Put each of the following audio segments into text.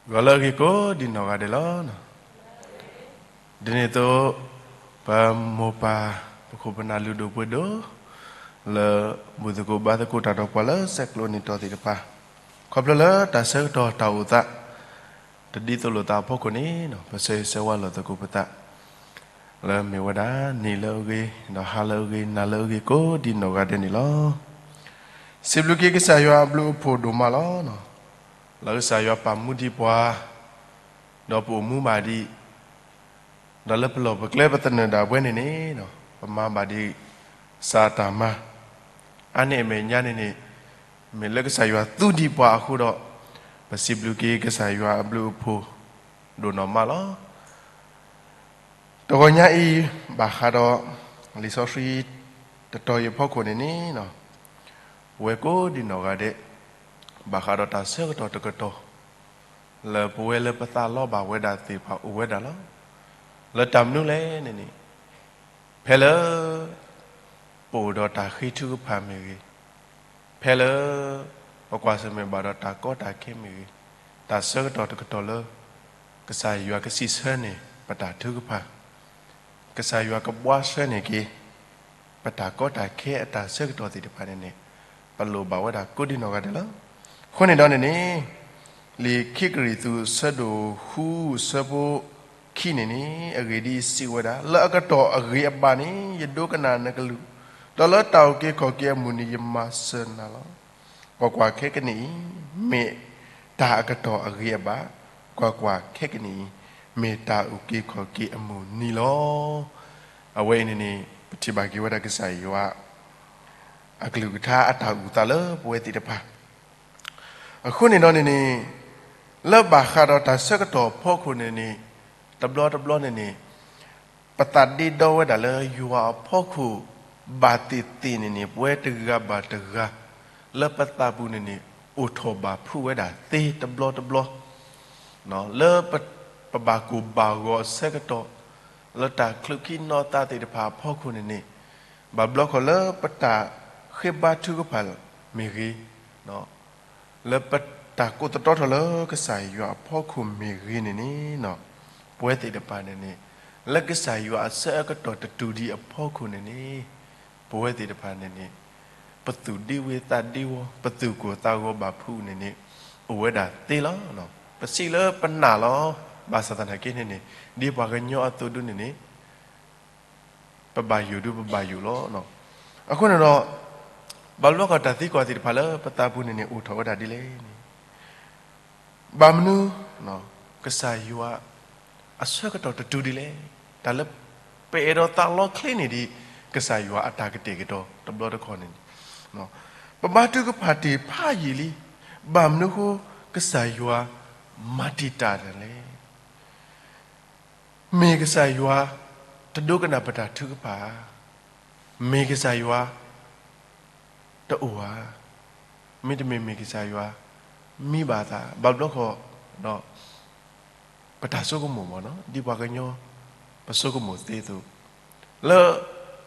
ဂီၤလၢအဂ့ၤကိးဒံနီၢ်ဂၤဒဲးလီၤ. ဒ်န့ၣ်အသိး ပမိၢ်ပၢ် ပခိၣ်ပနၢ်လုၢ်ဒိၣ်ပှ့ၤဒိၣ် လၢဘူၣ်သကိးဘါသကိးတၢ်ဒီးပှၤလၢဆဲးကျိးန့ၢ်တီၢ်သ့ၣ်တဖၣ် ခီဖျိလၢတၢ်ဆၢကတီၢ်တၢ်အိၣ်သး တဒ်သိးလိာ်သးအဖီခိၣ်န့ၣ် ပဆၢဂ့ၤဆၢဝါလိာ်သကိးပသး လၢမ့ၢ်ဝဲဒၣ်နံၤလၢအဂ့ၤ ဒီးဟါလၢအဂ့ၤ နၤလၢအဂ့ၤကိးဒံနီၢ်ဂၤဒဲးန့ၣ်လီၤ. စံးဘျုးက့ၤကစၢ်ယွၤအဘျုးအဖှိၣ်ဒိၣ်မးလီၤ. လၢကစၢ်ယွၤပာ်မူဒံးပှၤ ဒီးပအိၣ်မူဘၣ်ဒံး ဒီးလၢပလီၢ်ပကျဲပသနၢၣ်ဒၣ်ဝဲန့ၣ်န့ၣ် ပမၤဘၣ်ဒံး ကစၢ်အတၢ်မၤ အါန့ၢ်အမဲာ်ညါန့ၣ်န့ၣ် မ့ၢ်လၢကစၢ်ယွၤသူဒံးပှၤအဃိဒီး ပစံးဘျုးက့ၤကစၢ်ယွၤအဘျုးအဖှိၣ်ဒိၣ်နီၢ်မးလီၤ. တဂီၤညါအံၤ ဘၣ်ဃးဒီး လံာ်စီဆှံတတီၤအံၤအဖီခိၣ်န့ၣ်န့ၣ် ပဝဲကိးဒံနီၢ်ဂၤဒဲး ဘၣ်ဃးဒီးတၢ်ဆၢကတီၢ်တကတီၢ် လၢပဝဲလၢပသးလီဘၣ်ဝဲဒၣ်သ့ၣ်တဖၣ်အိၣ်ဝဲဒၣ်လီၤ. လၢတၢ်မနုၤလဲၣ်န့ၣ်န့ၣ် ဖဲလၢ ပအိၣ်ဒီးတၢ်ဃ့ထုကဖၣ်မ့ၢ်ဂ့ၤ, ဖဲလၢ ပကွၢ်ဆၢၣ်မဲာ်ဘၣ်ဒီးတၢ်ကီတၢ်ခဲမ့ၢ်ဂ့ၤ, တၢ်ဆၢကတီၢ်တကတီၢ်လၢ ကစၢ်ယွၤကစံးဆၢန့ၢ်ပတၢ်ထုကဖၣ်, ကစၢ်ယွၤကဘှါဆှဲန့ၢ်က့ၤ ပတၢ်ကီတၢ်ခဲအတၢ်ဆၢကတီၢ်သ့ၣ်တဖၣ်န့ၣ်န့ၣ် ပလိၣ်ဘၣ်ဝဲဒၣ်ကိးဒံနီၢ်ဂၤဒဲးလီၤ. အဃိန့ၣ်ဒီးန့ၣ်န့ၣ် လံာ်ခံကရံၣ်သူး ဆၢဒိၣ်ဃု ဆၢဖိခံန့ၣ်န့ၣ် အဂ့ၢ်ဒ်အံၤစံးဝဲဒၣ်, လၢအကတီၢ်အဂ့ၤအဘၣ်န့ၣ် ယဒိကနၣ်နကလုၢ်, ဒီးလၢတၢ်အုၣ်က့ၤခီၣ်က့ၤအမုၢ်န့ၣ် ယမၤစၢၤနၤလီၤ. ကွၢ်ကွၢ်, ခဲကနံၣ်အံၤ မ့ၢ်တၢ်အကတီၢ်အဂ့ၤအဘၣ်, ကွၢ်ကွၢ်, ခဲကနံၣ်အံၤ မ့ၢ်တၢ်အုၣ်က့ၤခီၣ်က့ၤအမုၢ်နံၤလီၤ. အဝဲအံၤန့ၣ်န့ၣ် ပထံၣ်ဘၣ်က့ၤဝဲဒၣ်ကစၢ်ယွၤ အကလုၢ်ကထါအတၢ်အုၣ်သးလၢပဝဲသ့ၣ်တဖၣ် အဃိန့ၣ်ဒီးန့ၣ်န့ၣ် လၢဘၣ်ဃးဒီးတၢ်ဆၢကတီၢ်အဖီခိၣ်န့ၣ်န့ၣ် တဘျီတဘျီန့ၣ်န့ၣ် ပသးဒ့ဒီဝဲဒၣ်လၢယွၤအဖီခိၣ် ဘၣ်သ့ၣ်သ့ၣ်န့ၣ်န့ၣ် ပဝဲတဂၤဘၣ်တဂၤ လၢပသးပူၤန့ၣ်န့ၣ် အိၣ်ထီၣ်ဘၣ်ဖုးဝဲဒၣ်သ့တဘျီတဘျီ လၢပဘၣ်ကိၢ်ဘၣ်ဂီၤအဆၢကတီၢ် လၢတၢ်ချုးခံနီၢ်သးသ့ၣ်တဖၣ်အဖီခိၣ်န့ၣ်န့ၣ် ဘၣ်ဘျီခီၣ်လၢပတၢ်ဃ့ဘါထုကဖၣ်မ့ၢ်ဂ့ၤ, လၢပတၢ်ကိးသတြီထီၣ်လၢကစၢ်ယွၤအဖီခိၣ်မ့ၢ်ဂ့ၤန့ၣ်န့ၣ် ပဝဲသ့ၣ်တဖၣ်န့ၣ်န့ၣ် လၢကစၢ်ယွၤအဆၢအကတီၢ်တတုၤဒံးအဖီခိၣ်န့ၣ်န့ၣ် ပဝဲသ့ၣ်တဖၣ်န့ၣ်န့ၣ် ပသူၣ်ဒ့ဝံသးဒ့ဝီ ပသူၣ်ကိၢ်သးဂီၤဘၣ်ဖုးန့ၣ်န့ၣ် အိၣ်ဝဲဒၣ်သ့လီၤ. ပစံးလၢပနာ်လီၤ. ဘၣ်ဆၣ်သနာ်က့န့ၣ်န့ၣ် ဒ်ပှၤကညီအသိးဒုန့ၣ်န့ၣ် ပဘၣ်ယိၣ်ဒုပဘၣ်ယိၣ်လီၤ. အဃိန့ၣ်ဒီး ဘၣ်ဘျီဃီတၢ်သံကွၢ်သ့ၣ်တဖၣ်လၢပသးပူၤန့ၣ်န့ၣ် အိၣ်ထီၣ်ဝဲဒၣ်ဒ်လဲၣ်န့ၣ် ဘၣ်မနုၤ ကစၢ်ယွၤ အဆၢကတီၢ်တတုၤဒ်လဲၣ်. တၢ်လၢပအဲၣ်ဒိးသးလီချ့န့ၣ်ဒ် ကစၢ်ယွၤအတၢ်ကတဲာ်ကတီၤတဘျီတခီၣ်န့ၣ်န့ၣ် ပဘါထုကဖၣ်တ့ၢ်ဖးယံာ်လံ, ဘၣ်မနုၤအဃိ ကစၢ်ယွၤမၤတံာ်တာ်တၢ်လဲၣ်. မ့ၢ်ကစၢ်ယွၤ တဒိကနၣ်ပတၢ်ထုကဖၣ်ဧါ, မ့ၢ်ကစၢ်ယွၤ တအိၣ်ဧါ, မ့တမ့ၢ်မ့ၢ်ကစၢ်ယွၤ မံဘၣ်သး ဘၣ်ဘျီဃီ ပတၢ်ဆိကမိၣ်မ့ၢ်နီၤ ဒ်ပှၤကညီ ပဆိကမိၣ်သ့အသိး လၢ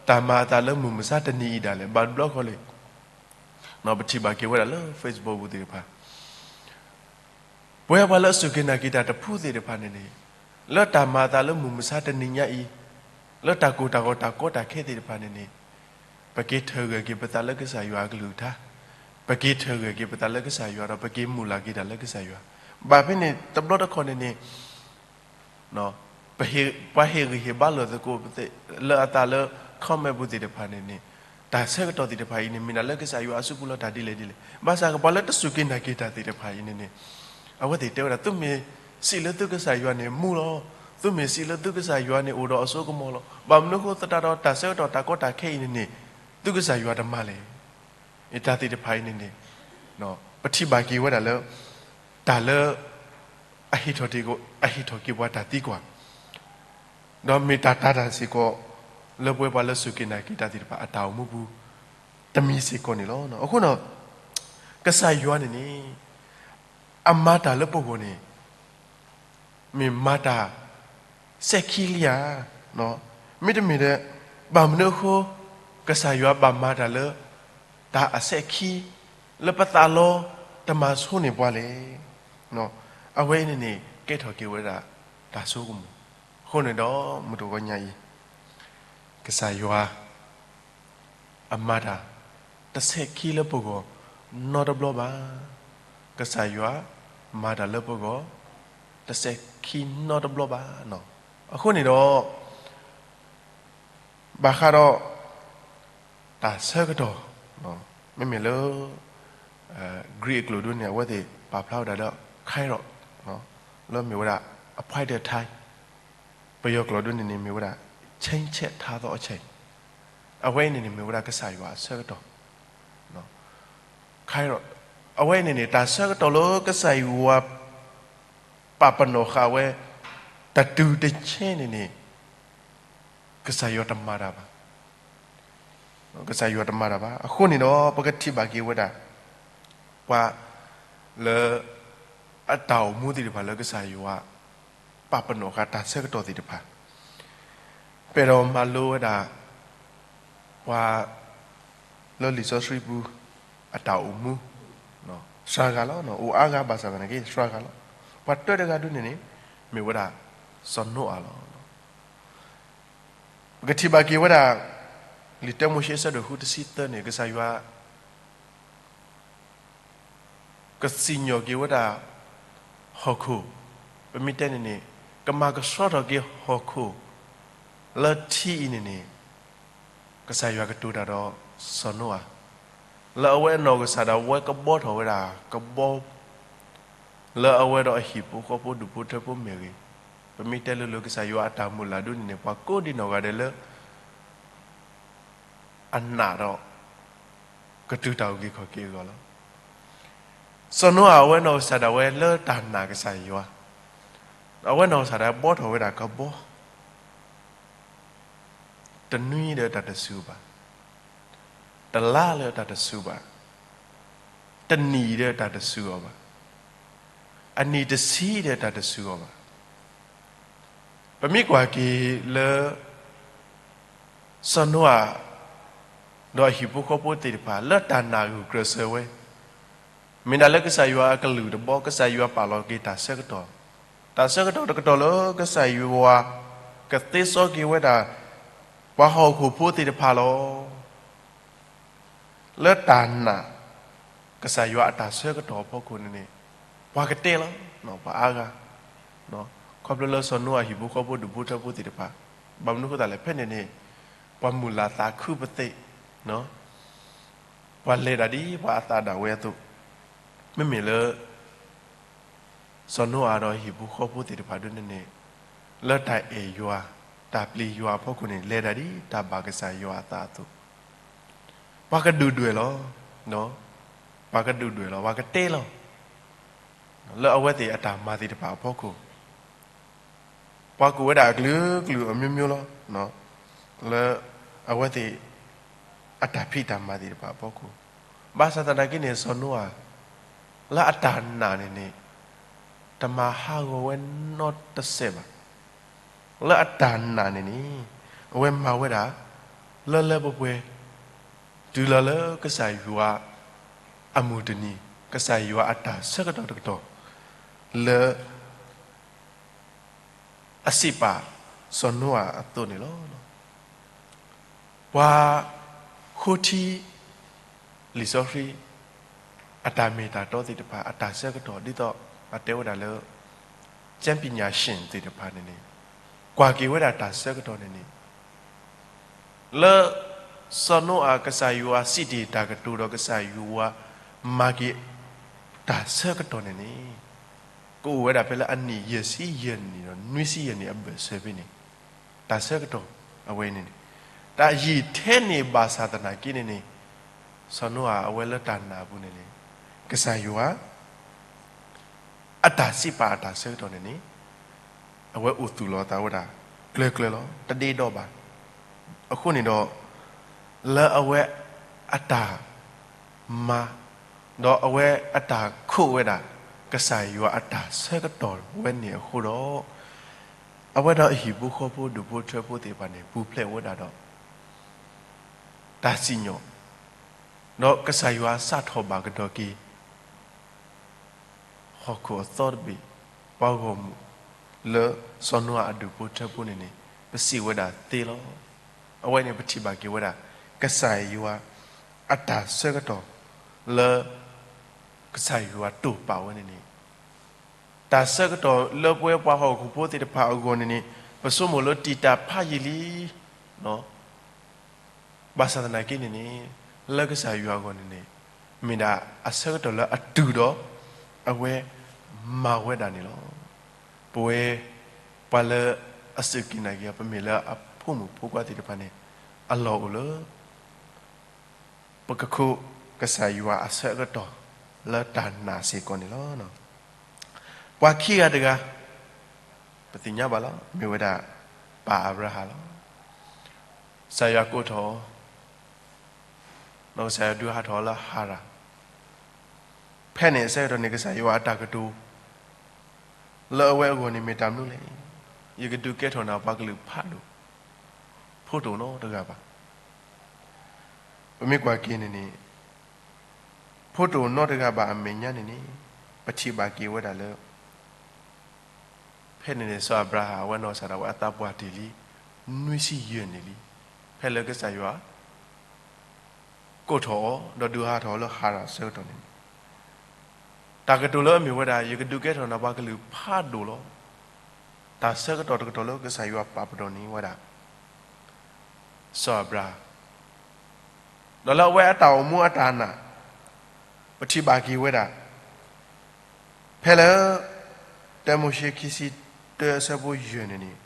တၢ်မၤအသးလၢမုၢ်မဆါတနံၤအံၤဒၣ်လဲာ် ဘၣ်ဘျီဃီလံ ပထံၣ်ဘၣ်က့ၤဝဲဒၣ်လၢ Facebook ပူၤသ့ၣ်တဖၣ် ပဝဲပှၤလၢအစူၢ်က့ၤနာ်က့ၤတၢ်တဖုသ့ၣ်တဖၣ်န့ၣ်န့ၣ် လၢတၢ်မၤအသးလၢမုၢ်မဆါတနံၤညါအံၤ, လၢတၢ်ကိၢ်တၢ်ဂီၤတၢ်ကီတၢ်ခဲသ့ၣ်တဖၣ်န့ၣ်န့ၣ်, ပက့ၤထၢၣ်ဂၢၢ်က့ၤပသးလၢကစၢ်ယွၤအကလုၢ်ကထါ, ပက့ၤထၢၣ်ဂၢၢ်က့ၤပသးလၢကစၢ်ယွၤဒီး ပက့ၤမုၢ်လၢ်က့ၤတၢ်လၢကစၢ်ယွၤ, ဘၣ်ဖဲန့ၣ်တဘျီတခီၣ်န့ၣ်န့ၣ် ပှၤဟ့ၣ်ဂံၢ်ဟ့ၣ်ဘါလိာ်သကိး လၢအသးလၢ comment ပူၤသ့ၣ်တဖၣ်န့ၣ်န့ၣ်, တၢ်ဆၢကတီၢ်သ့ၣ်တဖၣ်အံၤန့ၣ် မ့ၢ်ဒၣ်လၢကစၢ်ယွၤအစုပူၤလီၤတၢ်ဒ်လဲၣ်ဒ်လဲၣ်, ဘၣ်ဆၣ်ပှၤလၢတစူၢ်က့ၤနာ်က့ၤတၢ်သ့ၣ်တဖၣ်အံၤန့ၣ်န့ၣ်, အဝဲသ့ၣ်တဲဝဲဒၣ် သုမ့ၢ်စံးလၢသုကစၢ်ယွၤန့ၣ်မူလီၤ, သုမ့ၢ်စံးလၢသုကစၢ်ယွၤန့ၣ်အိၣ်ဒီးအစိကမီၤလီၤ, ဘၣ်မနုၤအဃိသတးဒီးတၢ်ဆၢကတီၢ်တၢ်ကီတၢ်ခဲအံၤန့ၣ်န့ၣ်, သုကစၢ်ယွၤတမၤလဲၣ်. တၢ်သ့ၣ်တဖၣ်အံၤန့ၣ်န့ၣ်, ပထံၣ်ဘၣ်က့ၤဝဲဒၣ်လၢ တၢ်လၢ အဟ့ၣ်ထီၣ်က့ၤပှၤတၢ်သံကွၢ်, ဒီးမ့ၢ်တၢ်တာ်တၢ်စ့ၢ်ကီး လၢပဝဲပှၤလၢစူၢ်က့ၤနာ်က့ၤတၢ်သ့ၣ်တဖၣ်အတၢ်အိၣ်မူပူၤ တမံၤစ့ၢ်ကီးန့ၣ်လီၤ. အဃိဒီး ကစၢ်ယွၤန့ၣ်န့ၣ် အမၤတၢ်လၢပဂီၢ်န့ၣ် မ့ၢ်မၤတၢ်စဲးခံလံဧါ, မ့တမ့ၢ်ဒီး ဘၣ်မနုၤအဃိ ကစၢ်ယွၤဘၣ်မၤတၢ်လၢ တၢ်အစဲးခံ လၢပသးလီတမၤဆိန့ၢ်ပှၤလဲၣ်. အဝဲအံၤန့ၣ်န့ၣ် ကဲထီၣ်က့ၤဝဲဒၣ်တၢ်ဆိကမိၣ်. အဃိန့ၣ်ဒီး မုၢ်တဂီၤညါအံၤ ကစၢ်ယွၤ အမၤတၢ် တဆဲးခံလၢပဂီၢ် နီတဘျီဘၣ်. ကစၢ်ယွၤ မၤတၢ်လၢပဂီၢ် တဆဲးခံနီတဘျီဘၣ်. အဃိန့ၣ်ဒီး ဘၣ်ဃးဒီး တၢ်ဆၢကတီၢ်, မ့မ့ၢ်လၢ Greek အကျိာ်ဒ်န့ၣ် အဝဲသ့ၣ်ပာ်ဖျါဝဲဒၣ်လၢ kairos လၢမ့ၢ်ဝဲဒၣ် appointed time, ပယီၤကျိာ်ဒ်န့ၣ်န့ၣ် မ့ၢ်ဝဲဒၣ် ချိန်းချက်ထားသောအချိန်, အဝဲအံၤန့ၣ်န့ၣ် မ့ၢ်ဝဲဒၣ်ကစၢ်ယွၤအဆၢကတီၢ် kairos, အဝဲအံၤန့ၣ်န့ၣ် တၢ်ဆၢကတီၢ်လၢကစၢ်ယွၤ ပာ်ပနီၣ်ဃာ်ဝဲ တတုၤတဆဲးန့ၣ်န့ၣ် ကစၢ်ယွၤတမၤတၢ်ဘၣ်. ကစၢ်ယွၤတမၤတၢ်ဘၣ်. အဃိန့ၣ်ဒီး ပကထံၣ်ဘၣ်က့ၤဝဲဒၣ် ပှၤလၢ အတၢ်အိၣ်မူသ့ၣ်တဖၣ်လၢကစၢ်ယွၤ ပာ်ပနီၣ်ဃာ်တၢ်ဆၢကတီၢ်သ့ၣ်တဖၣ် ပအဲၣ်ဒိးမၤလိဝဲဒၣ် ပှၤ လၢလံာ်စီဆှံပူၤ အတၢ်အိၣ်မူ စှၤဂၤလီၤ. အိၣ်အါဂၤဘၣ်ဆၣ်သနာ်က့ စှၤဂၤလီၤ. ပှၤတၢတဂၤဒ်န့ၣ်န့ၣ် မ့ၢ်ဝဲဒၣ် စီၤနိအၤလီၤ. ပကထံၣ်ဘၣ်က့ၤဝဲဒၣ် လံာ်တၢမိၤၡ့အဆၢဒိၣ်ဃုတဆံသၢန့ၣ် ကစၢ်ယွၤ ကစံၣ်ညီၣ်က့ၤဝဲဒၣ် ဟီၣ်ခိၣ်, ပမ့ၢ်တဲန့ၣ်န့ၣ် ကမၤကဆှီထီၣ်က့ၤဟီၣ်ခိၣ် လၢထံအံၤန့ၣ်န့ၣ် ကစၢ်ယွၤကတိၤတၢ်ဒီးစီၤနိအၤ လၢအဝဲအနီၢ်ကစၢ်ဒၣ်ဝဲကဘှီထီၣ်ဝဲဒၣ်ကဘီ လၢအဝဲဒီးအဟံၣ်ဖိဃီဖိဒူၣ်ဖိထၢဖိမ့ၢ်ဂ့ၤ, ပမ့ၢ်တဲလိၤလိၤကစၢ်ယွၤအတၢ်မုၢ်လၢ်ဒ်န့ၣ်န့ၣ် ပှၤကိးဒံးနီၢ်ဂၤဒဲးလၢ အနာ်ဒီး ကတုၤတၢ်အုၣ်က့ၤခီၣ်က့ၤအဂီၢ်လီၤ. စီၤနိအၤအဝဲနီၢ်ကစၢ်ဒၣ်ဝဲ လၢတၢ်နာ်ကစၢ်ယွၤ, အဝဲနီၢ်ကစၢ်ဒၣ်ဝဲဘှီထီၣ်ဝဲဒၣ်ကဘီ တနွံဒီးတၢ်တစူၤဘၣ်, တလါလၢတၢ်တစူၤဘၣ်, တနံၣ်ဒီးတၢ်တစူၤအီၤဘၣ်, အနံၣ်တဆံဒီးတၢ်တစူၤအီၤဘၣ်. ပမ့ၢ်ကွၢ်က့ၤလၢ စီၤနိအၤ ဒီးအဟံၣ်ဖိဃီဖိသ့ၣ်တဖၣ် လၢတၢ်နာ်ဂုာ်ကျဲးစၢးဝဲ, မ့ၢ်ဒၣ်လၢကစၢ်ယွၤအကလုၢ်တဘီ ကစၢ်ယွၤပာ်လီၤက့ၤတၢ်ဆၢကတီၢ်, တၢ်ဆၢကတီၢ်တကတီၢ်လၢကစၢ်ယွၤ ကသ့စီက့ၤဝဲဒၣ် ပှၤဟီၣ်ခိၣ်ဖိသ့ၣ်တဖၣ်လီၤ. လၢတၢ်နာ် ကစၢ်ယွၤအတၢ်ဆၢကတီၢ်အဖီခိၣ်န့ၣ်န့ၣ် ပှၤကတဲလီၤ, ပှၤအါဂၤ, ခီဖျိလၢစီၤနိအၤဟံၣ်ဖိဃီဖိဒူၣ်ဖိထၢဖိသ့ၣ်တဖၣ်, ဘၣ်မနုၤအဃိသတးလဲၣ် ဖဲန့ၣ်န့ၣ် ပှၤမုၢ်လၢ်သးခုပသ့ၣ်, ပှၤလဲၤတၢ်ဒ်ပှၤအသးဒၣ်ဝဲအသိး, မ့မ့ၢ်လၢ စီၤနိအၤဒီးဟံၣ်ဖိဃီဖိသ့ၣ်တဖၣ်ဒ်န့ၣ်န့ၣ် လၢတၢ်အဲၣ်ယွၤ တၢ်ပျံၤယွၤအဖီခိၣ်န့ၣ် လဲၤတၢ်ဒ်တၢ်ဘၣ်ကစၢ်ယွၤအသးအသိး, ပှၤကဒုၣ်ဒွဲၣ်လီၤ, ပှၤကဒုၣ်ဒွဲၣ်လီၤ ပှၤကတဲလီၤ, လၢအဝဲသ့ၣ်အတၢ်မၤသ့ၣ်တဖၣ်အဖီခိၣ် ပှၤကိးဝဲဒၣ်အကလုာ်ကလုာ်အမျိုးမျိုးလီၤ, လၢအဝဲသ့ၣ် အတၢ်ဖံးတၢ်မၤသ့ၣ်တဖၣ်အဖီခိၣ်, ဘၣ်ဆၣ်သနာ်က့န့ၣ် စီၤနိအၤ လၢအတၢ်နာ်န့ၣ်န့ၣ် တမၤဟးဂီၤဝဲနီတစဲးဘၣ်. လၢအတၢ်နာ်န့ၣ်န့ၣ် အဝဲမၤဝဲဒၣ် လၢလၢပှဲၤပှဲၤ တုၤလီၤလၢကစၢ်ယွၤအမုၢ်တနံၤ, ကစၢ်ယွၤအတၢ်ဆၢကတီၢ်တကတီၢ် လၢ အစံးပာ်စီၤနိအၤအသိးန့ၣ်လီၤ. ပှၤဃိထံ လံာ်စီဆှံ အတၢ်မ့ၢ်တၢ်တီသ့ၣ်တဖၣ် အတၢ်ဆၢကတီၢ် ဒ်သိးအတဲဝဲဒၣ်လၢ ကျမ်းပညာရှင်သ့ၣ်တဖၣ်န့ၣ်န့ၣ် ကွၢ်က့ၤဝဲဒၣ်တၢ်ဆၢကတီၢ်န့ၣ်န့ၣ် လၢ စီၤနိအၤ ကစၢ်ယွၤစံးတ့ၢ်တၢ်ကတိၤဒီးကစၢ်ယွၤ မၤက့ၤ တၢ်ဆၢကတီၢ်န့ၣ်န့ၣ် ကအိၣ်ဝဲဒၣ်ဖဲလၢအနံၣ်ယဲၢ်ဆံယဲၢ်နံၣ်ဒီးနွံဆံယဲၢ်နံၣ်အဘၢၣ်စၢၤဖဲန့ၣ် တၢ်ဆၢကတီၢ်အဝဲန့ၣ်န့ၣ် တၢ်ယံာ်ထဲန့ၣ်ဘၣ်ဆၣ်သနာ်က့န့ၣ်န့ၣ် စီၤနိအၤအဝဲလၢတၢ်နာ်အပူၤန့ၣ်န့ၣ် ကစၢ်ယွၤ အတၢ်စံးပာ်အတၢ်ဆၢကတီၢ်န့ၣ်န့ၣ် အဝဲအိၣ်သူၣ်လီၤအသးဝဲဒၣ် ကျၢၤကျၢၤလီၤ တဒ့ဒီဘၣ်. အဃိန့ၣ်ဒီး လၢအဝဲအတၢ်မၤ ဒီးအဝဲအတၢ်ခိးဝဲဒၣ် ကစၢ်ယွၤအတၢ်ဆၢကတီၢ်ဝဲန့ၣ်အဃိဒီး အဝဲဒီးအဟံၣ်ဖိဃီဖိဒူၣ်ဖိထၢဖိသ့ၣ်တဖၣ်န့ၣ် ပူၤဖျဲးဝဲဒၣ်ဒီး တၢ်စံၣ်ညီၣ် ဒီးကစၢ်ယွၤစးထီၣ်ဘၣ်ကဒီးက့ၤ ဟီၣ်ခိၣ်အသီတဘ့ၣ် ပှၤဂီၢ်မုၢ်လၢစီၤနိအၤအဒူၣ်ဖိထၢဖိန့ၣ်န့ၣ် ပစံးဝဲဒၣ်သ့လီၤ. အဝဲန့ၣ်ပထံၣ်ဘၣ်က့ၤဝဲဒၣ် ကစၢ်ယွၤအတၢ်ဆၢကတီၢ်လၢ ကစၢ်ယွၤတိာ်ပာ်ဝဲန့ၣ်န့ၣ် တၢ်ဆၢကတီၢ်လၢပဝဲပှၤဟီၣ်ခိၣ်ဖိသ့ၣ်တဖၣ်အဂီၢ်န့ၣ်န့ၣ် ပဆိကမိၣ်လၢတံာ်တာ်ဖးယံာ်လံ ဘၣ်ဆၣ်သနာ်က့န့ၣ်န့ၣ် လၢကစၢ်ယွၤအဂီၢ်န့ၣ်န့ၣ် မ့ၢ်ဒၣ်အဆၢကတီၢ်လၢအတုၤဒီး အဝဲမၤဝဲဒၣ်န့ၣ်လီၤ. ပဝဲပှၤလၢအစူၢ်က့ၤနာ်က့ၤ ပမ့ၢ်လၢအဖိမုၣ်ဖိခွါသ့ၣ်တဖၣ်န့ၣ် အလီၢ်အိၣ်လၢ ပကခိးကစၢ်ယွၤအဆၢကတီၢ်လၢတၢ်နာ်စ့ၢ်ကီးန့ၣ်လီၤ. ပှၤခံဂၤတဂၤ ပသ့ၣ်ညါဘၣ်လီၤ မ့ၢ်ဝဲဒၣ် ပၢ်အၤဘြၤဟၣ်လီၤ. ကစၢ်ယွၤကိးထီၣ်အီၤ ဒီးကစၢ်ယွၤဒုးဟးထီၣ်အီၤလၢဟၤရၣ်, ဖဲန့ၣ်အဆၢကတီၢ်န့ၣ် ကစၢ်ယွၤအတၢ်ကတိၤ လၢအဝဲအဂီၢ်န့ၣ်မ့ၢ်တၢ်မနုၤလဲၣ်, ယကဒုးကဲထီၣ်နၤပှၤကလုာ်ဖးဒိၣ်, ဖိတအိၣ်နီတဂၤဘၣ်. ပမ့ၢ်ကွၢ်က့ၤန့ၣ်န့ၣ် ဖိတအိၣ်နီတဂၤဘၣ်အမဲာ်ညါန့ၣ်န့ၣ် ပထံၣ်ဘၣ်က့ၤဝဲဒၣ်လၢ ဖဲန့ၣ်န့ၣ် စီၤအၤဘြၤဟၣ် အဝဲနီၢ်ကစၢ်ဒၣ်ဝဲအသးပှၢ်တ့ၢ်လံ နွံဆံယဲၢ်နံၣ်လံ. ဖဲလၢကစၢ်ယွၤ ကိးထီၣ်အီၤ ဒီးဒုးဟးထီၣ်အီၤလၢဟၤရၣ်အဆၢကတီၢ်န့ၣ်န့ၣ် တၢ်ကတိၤလၢအမ့ၢ်ဝဲဒၣ် ယကဒုးကဲထီၣ်နၤပှၤကလုာ်ဖးဒိၣ်လီၤ. တၢ်ဆၢကတီၢ်တကတီၢ်လၢကစၢ်ယွၤပာ်ပနီၣ်န့ၢ်ဝဲဒၣ် စီၤအၤဘြၤဟၣ် ဒီးလၢအဝဲအတၢ်အိၣ်မူအတၢ်နာ် ပထံၣ်ဘၣ်က့ၤဝဲဒၣ် ဖဲလၢ တၢမိၤၡ့ခံဆံတၢအဆၢဖိယဲၢ်န့ၣ်န့ၣ်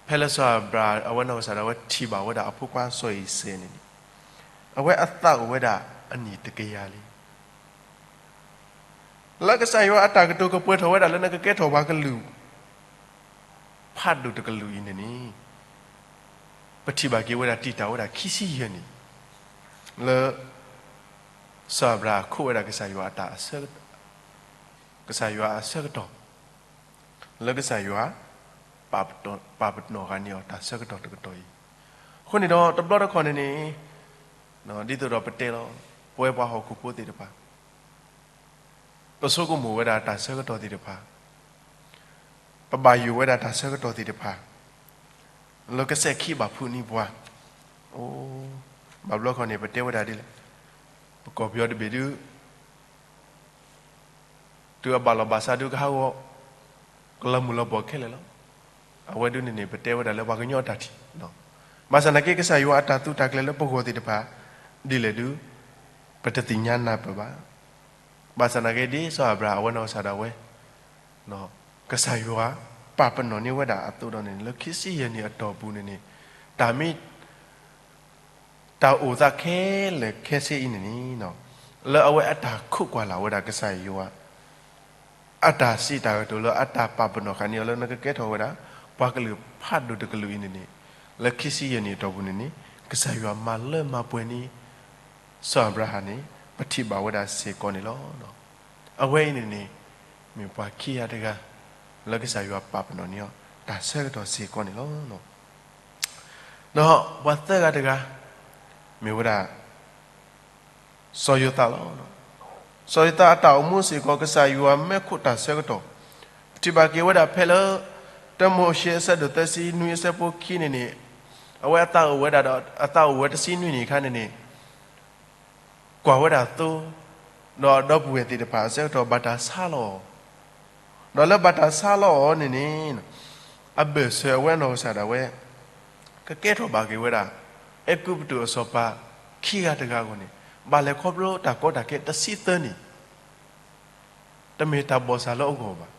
ဖဲလၢစီၤအၤဘြၤဟၣ် အဝဲနီၢ်ကစၢ်ဒၣ်ဝဲထံၣ်ဘၣ်ဝဲဒၣ်အဖိခွါစီၤအံၤစဲးန့ၣ်န့ၣ် အဝဲအသးအိၣ်ဝဲဒၣ်အနံၣ်တကယၤလံ. လၢကစၢ်ယွၤအတၢ်ကတိၤကပှဲၤထီၣ်ဝဲဒၣ်လၢနကကဲထီၣ်ပှၤကလုာ် ဖးဒိၣ်တကလုာ်အံၤန့ၣ်န့ၣ် ပထံၣ်ဘၣ်က့ၤဝဲဒၣ်တံာ်တာ်ဝဲဒၣ်ခံဆံယဲၢ်နံၣ် လၢ စီၤအၤဘြၤဟၣ်ခိးဝဲဒၣ်ကစၢ်ယွၤအတၢ် ကစၢ်ယွၤအဆၢကတီၢ် လၢကစၢ်ယွၤ ပာ်ပနီၣ်ဃာ်န့ၢ်အီၤတၢ်ဆၢကတီၢ်တကတီၢ်အံၤ, အဃိန့ၣ်ဒီးတဘျီတခီၣ်န့ၣ်န့ၣ် ဒ်သိးဒီးပတဲလီၤ ပဝဲပှၤဟီၣ်ခိၣ်ဖိသ့ၣ်တဖၣ် ပဆိကမိၣ်ဝဲဒၣ်တၢ်ဆၢကတီၢ်သ့ၣ်တဖၣ် ပဘၣ်ယိၣ်ဝဲဒၣ်တၢ်ဆၢကတီၢ်သ့ၣ်တဖၣ် လၢကစၢ်ခံဘၣ်ဖုးန့ၢ်ပှၤ, အိ, ဘၣ်ဘျီခီန့ၣ် ပတဲဝဲဒၣ်ဒ်လဲၣ်, ပကီၢ်ပယီၤတဘ့ၣ်ဒုး တုၤအဘၣ်လီၤဘၣ်စးဒုးကဟးဂီၤ ကလီၤမုၢ်လီၤပှီၢ်ခဲလၢာ်လီၤ. အဝဲဒုးန့ၣ်န့ၣ် ပတဲဝဲဒၣ်လၢပှၤကညီအတၢ်ထံၣ်, ဘၣ်ဆၣ်သနာ်က့ ကစၢ်ယွၤအတၢ်သူတၢ်ကျဲၤလၢပဂီၢ်သ့ၣ်တဖၣ် ဒ်လဲၣ်ဒုး ပတသ့ၣ်ညါနၢ်ပၢၢ်ဘၣ်. ဘၣ်ဆၣ်သနာ်က့ ဒ်စီၤအၤဘြၤဟၣ် အဝဲနီၢ်ကစၢ်ဒၣ်ဝဲ ကစၢ်ယွၤပာ်ပနီၣ်န့ၢ်ဝဲဒၣ်အသိးဒီးန့ၣ် လၢခံဆံယဲၢ်နံၣ်အတီၢ်ပူၤန့ၣ်န့ၣ် တၢ်မ့ၢ် တၢ်အိၣ်သးခဲလၢာ်ခဲဆ့အံၤန့ၣ်န့ၣ် လၢအဝဲအတၢ်ခိးကွၢ်လၢ်ဝဲဒၣ်ကစၢ်ယွၤ အတၢ်စံးတၢ်ကတိၤလၢအတၢ်ပာ်ပနီၣ်ဃာ်န့ၢ်အီၤလၢနကကဲထီၣ်ဝဲဒၣ် ပှၤကလုာ်ဖးဒိၣ်တကလုာ်အံၤန့ၣ်န့ၣ် လၢခံဆံယဲၢ်နံၣ်အတီၢ်ပူၤန့ၣ်န့ၣ် ကစၢ်ယွၤမၤလၢမၤပှဲၤန့ၢ် စီၤအၤဘြၤဟၣ်န့ၣ် ပထံၣ်ဘၣ်ဝဲဒၣ်စ့ၢ်ကီးန့ၣ်လီၤ. အဝဲအံၤန့ၣ်န့ၣ် မ့ၢ်ပှၤခံဂၤတဂၤ လၢကစၢ်ယွၤပာ်ပနီၣ်န့ၢ်အီၤ တၢ်ဆၢကတီၢ်စ့ၢ်ကီးန့ၣ်လီၤ. ဒီးပှၤသၢဂၤတဂၤ မ့ၢ်ဝဲဒၣ် စီၤယိၤသးလီၤ. စီၤယိၤသးအတၢ်အိၣ်မူစ့ၢ်ကီး ကစၢ်ယွၤမၢခိၣ်တၢ်ဆၢကတီၢ် ပထံၣ်ဘၣ်က့ၤဝဲဒၣ်ဖဲလၢ တၢမိၤၡ့အဆၢဒိၣ်သၢဆံနွံအဆၢဖိခံန့ၣ်န့ၣ် အဝဲအသးအိၣ်ဝဲဒၣ်ဒီး အသးအိၣ်ဝဲတဆံနွံနံၣ်အခါန့ၣ်န့ၣ် ကွၢ်ဝဲဒၣ်သိ ဒီးအဒီပုၢ်ဝဲၢ်သ့ၣ်တဖၣ်အဆၢကတီၢ်ဘၣ်တၢ်ဆါလီၤအီၤ, ဒီးလၢဘၣ်တၢ်ဆါလီၤအီၤန့ၣ်န့ၣ် အဘၢၣ်စၢၤအဝဲအနီၢ်ကစၢ်ဒၣ်ဝဲ ကကဲထီၣ်ဘၣ်က့ၤဝဲဒၣ် အဲၤကူပတူးအစီၤပၤခံဂၤတဂၤအဂီၢ်န့ၣ် ဘၣ်လဲၤခီဖျိတၢ်ကီတၢ်ခဲတဆံသၢနံၣ် တမ့ၢ်တၢ်ဘီၣ်စၢ်လၢအဂီၢ်ဘၣ်.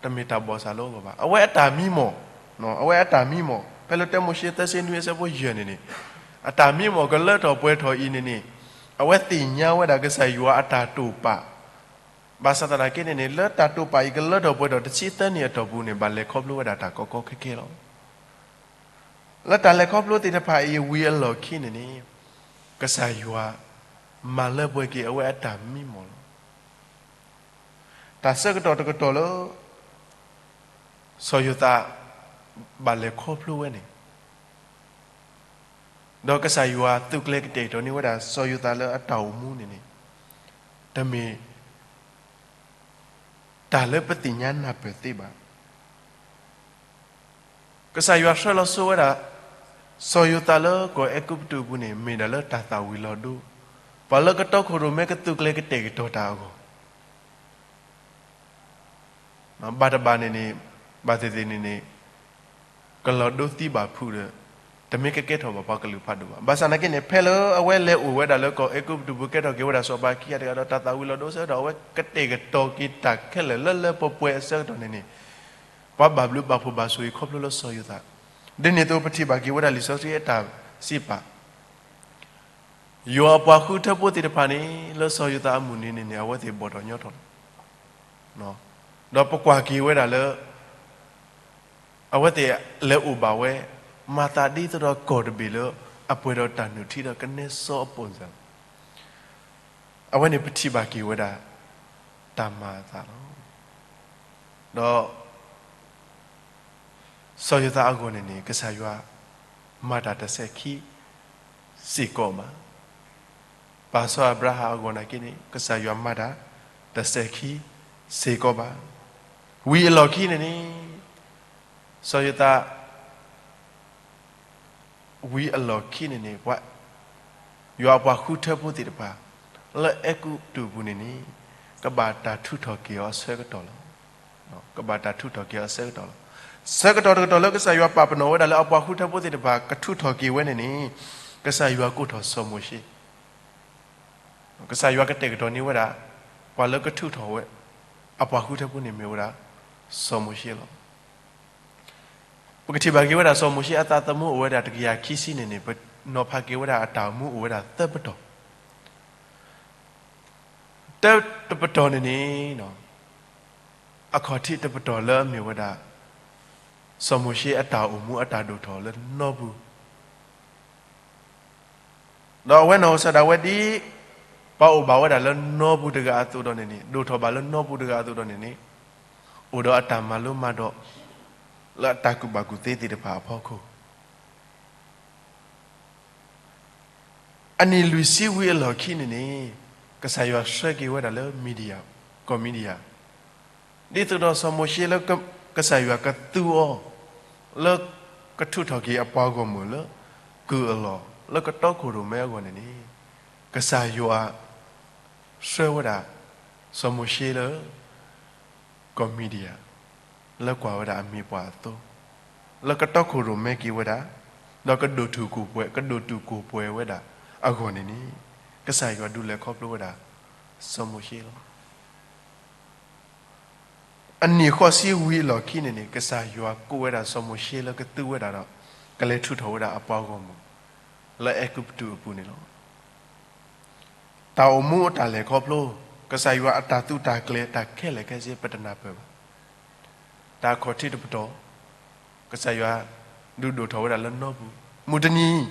တမ့ၢ်တၢ်ဘီၣ်စၢ်လၢအဂီၢ်ဘၣ်. အဝဲအတၢ်မံမီၢ်, အဝဲအတၢ်မံမီၢ် ဖဲလၢတၢမိၤၡ့သၢဆံနွံအဆၢဖိယဲၢ်န့ၣ်န့ၣ် အတၢ်မံမီၢ်ကလၢထီၣ်ပှဲၤထီၣ်အံၤန့ၣ်န့ၣ် အဝဲသ့ၣ်ညါဝဲဒၣ်ကစၢ်ယွၤအတၢ်တိာ်ပာ် ဘၣ်ဆၣ်သနာ်က့န့ၣ်န့ၣ် လၢတၢ်တိာ်ပာ်အံၤကလၢထီၣ်ပှဲၤထီၣ်တဆံသၢနံၣ်အတီၢ်ပူၤန့ၣ် ဘၣ်လဲၤခီဖျိဝဲဒၣ်တၢ်ကီကီခဲခဲလီၤ. လၢတၢ်လဲၤခီဖျိသ့ၣ်တဖၣ်အံၤဝံၤအလီၢ်ခံန့ၣ်န့ၣ် ကစၢ်ယွၤမၤလၢပှဲၤက့ၤအဝဲအတၢ်မံမီၢ်လီၤ. တၢ်ဆၢကတီၢ်တကတီၢ်လၢ စီၤယိၤသး ဘၣ်လဲၤခီဖျိဝဲန့ၣ် ဒီးကစၢ်ယွၤသုးကျဲၤကတဲာ်ကတီၤန့ၢ်ဝဲဒၣ် စီၤယိၤသးလၢအတၢ်အိၣ်မူန့ၣ်န့ၣ် တမ့ၢ် တၢ်လၢပသ့ၣ်ညါနၢ်ပၢၢ်သ့ဘၣ်. ကစၢ်ယွၤဆှၢလီၤစိဝဲဒၣ် စီၤယိၤသးလၢကီၢ်အဲၤကူပတူးအပူၤန့ၣ် မ့ၢ်ဒၣ်လၢတၢ်သၣ်ဝံၤလီၤဒိ ပှၤလၢကတီခိၣ်ရိၣ်မဲကသုးကျဲၤကတဲာ်ကတီၤတၢ်အဂီၢ် ဘၣ်တဘၣ်န့ၣ်န့ၣ်, ဘၣ်သ့ၣ်သ့ၣ်န့ၣ်န့ၣ်, ကလီၤဒိသံဘၣ်ဖုးဒီး တမ့ၢ်ကကဲထီၣ်ဘၣ်ပှၤကလုာ်ဖးဒိၣ်ဘၣ်. ဘၣ်ဆၣ်နာ်က့န့ၣ် ဖဲလၢအဝဲလဲၤအိၣ်ဝဲဒၣ်လၢကီၢ်အဲၤကူပတူးပူၤ ကဲထီၣ်က့ၤဝဲဒၣ်စီၤပၤခံဂၤတဂၤဒီး တၢ်သၣ်ဝံၤလီၤဒိဆၢဒီး အဝဲကတဲာ်ကတီၤက့ၤတၢ်ခဲလၢာ်လၢလၢပှဲၤပှဲၤအဆၢကတီၢ်န့ၣ်န့ၣ်, ပှၤဘၣ်ဘျုးဘၣ်ဖှိၣ်ဘၣ်ဆိၣ်ဂ့ၤခီဖျိလၢစီၤယိၤသး, ဒ်န့ၣ်အသိးပထံၣ်ဘၣ်က့ၤဝဲဒၣ်လံာ်စီဆှံအတၢ်စံးပာ် ယွၤအပှၤဃုထၢဖိသ့ၣ်တဖၣ်န့ၣ် လၢစီၤယိၤသးအမုၢ်နံၤန့ၣ်န့ၣ် အဝဲသ့ၣ်ဘီၣ်ထီၣ်ညီထီၣ်လီၤ. ဒီးပကွၢ်က့ၤဝဲဒၣ်လၢ အဝဲသ့ၣ်လဲၤအိၣ်ဘၣ်ဝဲ, မၤသးဒ်သိးဒီးကီၢ်တဘ့ၣ်လၢ အပှဲၤဒီးတၢ်နုၢ်ထံဒီးကနဲစီအပိၣ်စၢၤလီၤ. အဝဲန့ၣ်ပထံၣ်ဘၣ်က့ၤဝဲဒၣ် တၢ်မၤအသးလီၤ. ဒီး စီၤယိၤသးအဂီၢ်န့ၣ်န့ၣ် ကစၢ်ယွၤမၤတၢ်တစဲးခံစ့ၢ်ကီးဘၣ်. ပၢ်စီၤအၤဘြၤဟၣ်အဂီၢ်နာ်က့န့ၣ် ကစၢ်ယွၤမၤတၢ်တစဲးခံစ့ၢ်ကီးဘၣ်. ဝံၤအလီၢ်ခံန့ၣ်န့ၣ် စီၤယိၤသး ဝံၤအလီၢ်ခံန့ၣ်န့ၣ် ပှၤ ယွၤအပှၤဃုထၢဖိသ့ၣ်တဖၣ် လၢအဲၤကူပတူးအပူၤန့ၣ်န့ၣ် ကဘၣ်တၢ်ထုးထီၣ်က့ၤအီၤအဆၢကတီၢ်လီၤ. ကဘၣ်တၢ်ထုးထီၣ်က့ၤအီၤအဆၢကတီၢ်လီၤ. ဆၢကတီၢ်တကတီၢ်လၢကစၢ်ယွၤပာ်ပနီၣ်ဝဲဒၣ်လၢအပှၤဃုထၢဖိသ့ၣ်တဖၣ် ကထုးထီၣ်က့ၤဝဲန့ၣ်န့ၣ် ကစၢ်ယွၤကိးထီၣ်စီၤမိၤၡ့ ကစၢ်ယွၤကတဲာ်ကတီၤန့ၢ်ဝဲဒၣ် ပှၤလၢကထုးထီၣ်ဝဲ အပှၤဃုထၢဖိန့ၣ်မ့ၢ်ဝဲဒၣ် စီၤမိၤၡ့လီၤ. ပကထံၣ်ဘၣ်က့ၤဝဲဒၣ်စီၤမိၤၡ့အသးသမူအိၣ်ဝဲဒၣ်တကယၤခံဆံန့ၣ်န့ၣ် ပနီၤဖးက့ၤဝဲဒၣ်အတၢ်အိၣ်မူအိၣ်ဝဲဒၣ်သၢပတီၢ် တၢတပတီၢ်န့ၣ်န့ၣ် အခီၣ်ထံးတပတီၢ်လၢအမ့ၢ်ဝဲဒၣ် စီၤမိၤၡ့အတၢ်အိၣ်မူအတၢ်ဒိၣ်ထီၣ်လၢနီပူၤ ဒီးအဝဲနီၢ်ကစၢ်ဒၣ်ဝဲဒ် ပှၤအိၣ်ဘၣ်ဝဲဒၣ်လၢနီပူၤတဂၤအသိးဒီးန့ၣ်န့ၣ် ဒိၣ်ထီၣ်ဘၣ်လၢနီပူၤတဂၤအသိးဒီးန့ၣ်န့ၣ် အိၣ်ဒီးအတၢ်မၤလိမၤဒိး လၢအတၢ်ကူၣ်ဘၣ်ကူၣ်သ့သ့ၣ်တဖၣ်အဖီခိၣ် အနံၣ်လွံၢ်ဆံဝံၤအလီၢ်ခံန့ၣ်န့ၣ် ကစၢ်ယွၤဆှၢက့ၤဝဲဒၣ်လၢမံၤဒယၣ်, ကီၢ်မံၤဒယၣ်, ဒ်သိးဒီးစီၤမိၤၡ့လၢကစၢ်ယွၤကသူအီၤ လၢကထုးထီၣ်က့ၤအပှၤဂီၢ်မုၢ်လၢကုၢ်အလီၢ် လၢကတီခိၣ်ရိၣ်မဲအဂီၢ်န့ၣ်န့ၣ် ကစၢ်ယွၤဆှၢဝဲဒၣ် စီၤမိၤၡ့လၢ ကီၢ်မံၤဒယၣ် လၢကွၢ်ဝဲဒၣ်အမံၤပှၢ်အသိး, လၢကတီခိၣ်ရိၣ်မဲက့ၤဝဲဒၣ်, ဒီးကဒိၣ်တုာ်ကိၢ်ပှဲၤ, ကဒိၣ်တုာ်ကိၢ်ပှဲၤဝဲဒၣ်အဂီၢ်န့ၣ်န့ၣ်, ကစၢ်ယွၤဒုးလဲၤခီဖျိဝဲဒၣ် စီၤမိၤၡ့လီၤ. အနံၣ်ဃိးဆံဝံၤအလီၢ်ခံန့ၣ်န့ၣ် ကစၢ်ယွၤကိးဝဲဒၣ်စီၤမိၤၡ့လၢကသူဝဲဒၣ်ဒီး ကလဲၤထုးထီၣ်ဝဲဒၣ်အပှၤဂီၢ်မုၢ် လၢအဲၤကူပတူးအပူၤန့ၣ်လီၤ. တၢ်အိၣ်မူအတၢ်လဲၤခီဖျိ, ကစၢ်ယွၤအတၢ်သူတၢ်ကျဲၤ တၢ်ခဲလၢာ်ခဲဆ့ ပတနၢ်ပၢၢ်ဘၣ်. တၢ်အခီၣ်ထံးတပတီၢ်, ကစၢ်ယွၤဒုးဒိၣ်ထီၣ်ဝဲဒၣ်လၢနီပူၤ, မုၢ်တနံၤ ဒ်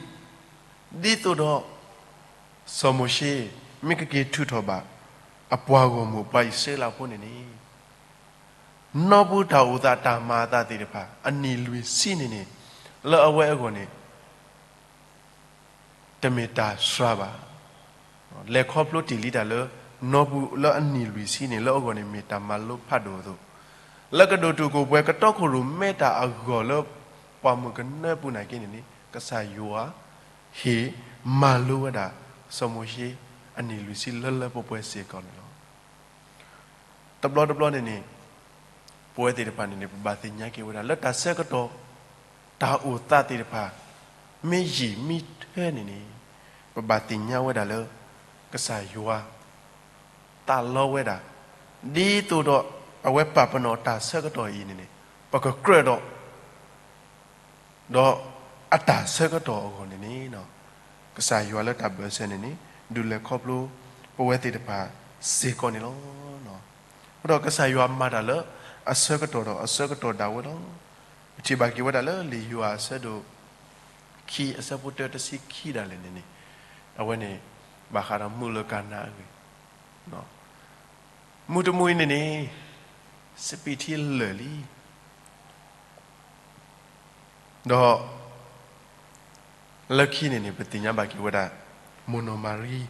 သိးဒီး စီၤမိၤၡ့ မ့ၢ်ကက့ၤထုးထီၣ်ဘၣ် အပှၤဂီၢ်မုၢ်ပှၤအံၣ်စရ့လးဖိန့ၣ်န့ၣ်, နီပူၤတၢ်အိၣ်သးတၢ်မၤအသးသ့ၣ်တဖၣ် အနံၣ်လွံၢ်ဆံန့ၣ်န့ၣ် လၢအဝဲအဂီၢ်န့ၣ် တမ့ၢ်တၢ်စှၤဘၣ်. လဲၤခီဖျိတ့ၢ်လံတၢ်လၢ နီပူၤလၢအနံၣ်လွံၢ်ဆံန့ၣ် လၢအဂီၢ်န့ၣ်မ့ၢ်တၢ်မၤလိဖးဒိၣ်အသိး, လၢကဒိၣ်တုာ်ကိၢ်ပှဲၤ ကတီခိၣ်ရိၣ်မဲတၢ်အဂီၢ်လၢ ပှၢ်မုၢ်ကနၢပူၤနာ်က့န့ၣ်န့ၣ် ကစၢ်ယွၤဟ့ၣ်မၤလိဝဲဒၣ် စီၤမိၤၡ့ အနံၣ်လွံၢ်ဆံလၢလၢပှဲၤပှဲၤစ့ၢ်ကီးန့ၣ်လီၤ. တဘျီတဘျီန့ၣ်န့ၣ် ပဝဲသ့ၣ်တဖၣ်န့ၣ်န့ၣ် ပဘၣ်သ့ၣ်ညါက့ၤဝဲဒၣ် လၢတၢ်ဆၢကတီၢ် တၢ်အိၣ်သးသ့ၣ်တဖၣ် မ့ၢ်ယံာ်မ့ၢ်ထၢန့ၣ်န့ၣ် ပဘၣ်သ့ၣ်ညါဝဲဒၣ်လၢ ကစၢ်ယွၤ သးလီဝဲဒၣ် ဒ်သိးဒီး အဝဲပာ်ပနီၣ်တၢ်ဆၢကတီၢ်အံၤန့ၣ်န့ၣ် ပကကြၢးဒီး ဒီးအတၢ်ဆၢကတီၢ်အဂီၢ်န့ၣ်န့ၣ် ကစၢ်ယွၤလၢတၢ်ဘၢၣ်စၢၤန့ၣ်န့ၣ် ဒုးလဲၤခီဖျိပဝဲသ့ၣ်တဖၣ်စ့ၢ်ကီးန့ၣ်လီၤ. အဃိဒီးကစၢ်ယွၤမၤတၢ်လၢအဆၢကတီၢ်ဒီးအဆၢကတီၢ်ဒၣ်ဝဲလီၤ. ပထံၣ်ဘၣ်က့ၤဝဲဒၣ်လၢလံာ်ယိၤဟၣ်အဆၢဒိၣ်ခံ အဆၢဖိတၢတဆံခံဒၣ်လဲာ်န့ၣ်န့ၣ် အဝဲန့ၣ် ဘၣ်ဃးဒီးမုၢ်လၢကၤနါအဂ့ၢ် မုၢ်တမုၢ်အံၤန့ၣ်န့ၣ် စပံးထံလၢာ်လံ. ဒီး လၢခံန့ၣ်န့ၣ် ပသ့ၣ်ညါဘၣ်က့ၤဝဲဒၣ် မိၢ်နီၢ်မၤရံ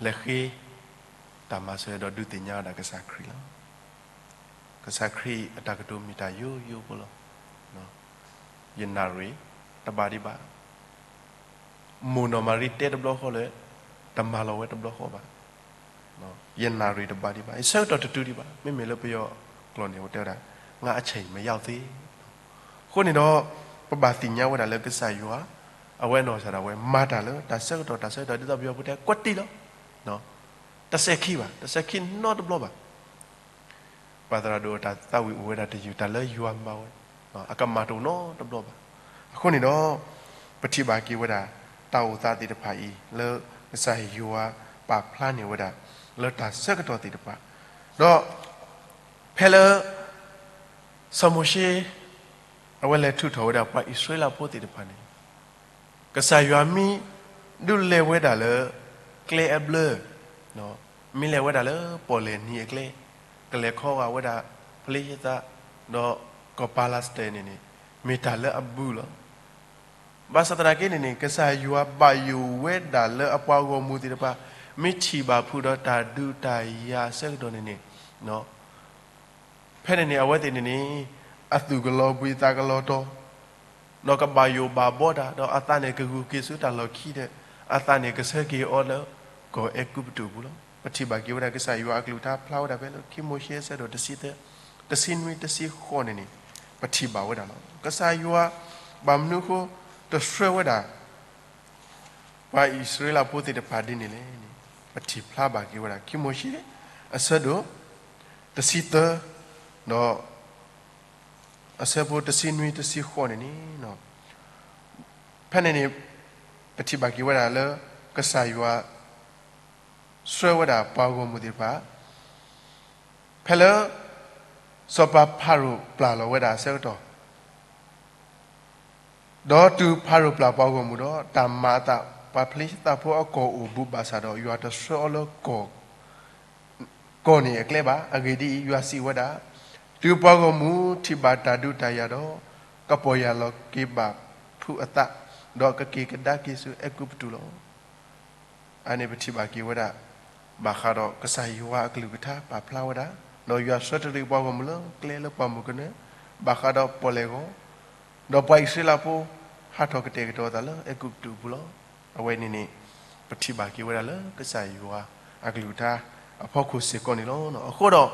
လဲၤဃ့ တၢ်မၤစၢၤဒီးဒုးသ့ၣ်ညါဝဲဒၣ်ကစၢ်ခရံာ်လီၤ. ကစၢ်ခရံာ်အတၢ်ကတိၤမ့ၢ်တၢ်ယိယိဖိလီၤ. ယနၣ်ရံၣ်တဘၣ်ဒံးဘၣ်. မိၢ်နီၢ်မၤရံတဲတဘျီဃီလၢ တမၤလီၤဝဲတဘျီဃီဘၣ်. ယနၣ်ရံၣ်တဘၣ်ဒံးဘၣ်, ယဆၢကတီၢ်တတုၤဒံးဘၣ်. မ့မ့ၢ်လၢပယီၤကျိာ်န့ၣ် အဝဲတဲဝဲဒၣ် ငါအချိန်မရောက်သေး. အဃိန့ၣ်ဒီး ပဘၣ်သ့ၣ်ညါဝဲဒၣ်လၢကစၢ်ယွၤ အဝဲနီၢ်ကစၢ်ဒၣ်ဝဲ မၤတၢ်လၢတၢ်ဆၢကတီၢ် တၢ်ဆၢကတီၢ် ဒ်သိးပယီၤဖိတဲ ကွက်တိ လီၤ. တစဲးခံဘၣ်, တစဲးခံနီတဘျီဘၣ်. ပှၤသရၣ်ဒိၣ်အတၢ်သးဝံၣ်အိၣ်ဝဲဒၣ်တယုၢ် တၢ်လၢယွၤမၤဝဲ အကမၣ်တအိၣ်နီတဘျီဘၣ်. အဃိန့ၣ်ဒီး ပထံၣ်ဘၣ်က့ၤဝဲဒၣ် တၢ်အိၣ်သးသ့ၣ်တဖၣ်အံၤ လၢကစၢ်ယွၤပာ်ဖျါန့ၢ်ဝဲဒၣ် လၢတၢ်ဆၢကတီၢ်သ့ၣ်တဖၣ်, ဒီး ဖဲလၢ စီၤမိၤၡ့ အဝဲလဲၤထုးထီၣ်ဝဲဒၣ်ပှၤအံၣ်စရ့လးဖိသ့ၣ်တဖၣ်န့ၣ် ကစၢ်ယွၤမ့ၢ်ဒုးလဲၤဝဲဒၣ်လၢ ကျဲအဘျၢ, မ့ၢ်လဲၤဝဲဒၣ်လၢပီၣ်လဲၣ်နံၤအကျဲ, ကလဲၤခီဂာ်ဝဲဒၣ် ဖလ့ၡသး ဒီးကီၢ်ပၤလးစတဲန့ၣ်န့ၣ် မ့ၢ်တၢ်လၢအဘုလီၤ. ဘၣ်ဆၣ်သနာ်က့န့ၣ်န့ၣ် ကစၢ်ယွၤဘၣ်ယိၣ်ဝဲဒၣ်လၢအပှၤဂီၢ်မုၢ်သ့ၣ်တဖၣ် မ့ၢ်ထံၣ်ဘၣ်ဖုးဒီးတၢ်ဒုးတၢ်ယၤအဆၢကတီၢ်န့ၣ်န့ၣ် ဖဲန့ၣ်န့ၣ် အဝဲသ့ၣ်န့ၣ်န့ၣ် အသူၣ်ကလီၤဘှံးသးကလီၤတီၤ, ဒီးကဘၣ်ယိၣ်ဘၣ်ဘီတၢ်, ဒီးအသးန့ၣ်ကဂုာ်က့ၤဆူတၢ်လီၢ်ခံဒီး အသးန့ၣ်ကဆှၢက့ၤအီၤလၢ ကီၢ်အဲၤကူပတူးပူၤလီၤ. ပထံၣ်ဘၣ်က့ၤဝဲဒၣ်ကစၢ်ယွၤအကလုၢ်ကထါဖျါဝဲဒၣ်ဖဲလၢခံမိၤၡ့အဆၢဒိၣ်တဆံသၢ, တဆံနွံ တဆံဃိးန့ၣ်န့ၣ် ပထံၣ်ဘၣ်ဝဲဒၣ်လီၤ. ကစၢ်ယွၤ ဘၣ်မနုၤအဃိ တဆှၢဝဲဒၣ် ပှၤအံၣ်စရ့လးဖိသ့ၣ်တဖၣ်ဒ်န့ၣ်လဲၣ်န့ၣ် ပထံၣ်ဖျါဘၣ်က့ၤဝဲဒၣ် ခံမိၤၡ့ အဆၢဒိၣ် တဆံသၢ ဒီး အဆၢဖိတဆံနွံ တဆံဃိးန့ၣ်န့ၣ် ဖဲန့ၣ်န့ၣ် ပထံၣ်ဘၣ်က့ၤဝဲဒၣ်လၢ ကစၢ်ယွၤ ဆှၢဝဲဒၣ်ပှၤဂီၢ်မုၢ်သ့ၣ်တဖၣ် ဖဲလၢ စီၤပၤဖၤရိၤပျၢ်လီၤဝဲဒၣ်အဆၢကတီၢ် ဒီးတုၤဖၤရိၤပျၢ်ပှၤဂီၢ်မုၢ်ဒီး တၢ်မၤအသး ပှၤဖလ့ၡသးဖိအကီၢ်အိၣ်ဘူးဘၣ်ဆၣ်ဒီး ယွၤတဆှၢအီၤလၢ ကီၢ်န့ၣ်အကျဲဘၣ်. အဂ့ၢ်ဒ်အံၤ, ယွၤစံးဝဲဒၣ်, တုၤပှၤဂီၢ်မုၢ်ထံၣ်ဘၣ်တၢ်ဒုးတၢ်ယၤဒီး ကပီၢ်ယၢ်လီၤက့ၤဘၣ်ဖုးအသး, ဒီးကက့ၤကဒါက့ၤဆူအဲၤကူပတူးလီၤ. အန့ၣ်ပထံၣ်ဘၣ်က့ၤဝဲဒၣ် ဘၣ်ဃးဒီးကစၢ်ယွၤအကလုၢ်ကထါပာ်ဖျါဝဲဒၣ်, ဒီးယွၤဆှၢတရံးပှၤဂီၢ်မုၢ်လၢကျဲလၢပှၢ်မုၢ်ကနၢ, ဘၣ်ဃးဒီးပီၣ်လဲၣ်ဂီၤ, ဒီးပှၤအံၣ်စရ့လးဖိ ဟးထီၣ်ကတဲာ်ကတီၤအသးလၢအဲၤကူပတူးအပူၤလီၤ. အဝဲန့ၣ်န့ၣ် ပထံၣ်ဘၣ်က့ၤဝဲဒၣ်လၢကစၢ်ယွၤအကလုၢ်ကထါအဖီခိၣ်စ့ၢ်ကီးန့ၣ်လီၤ. အဃိဒီး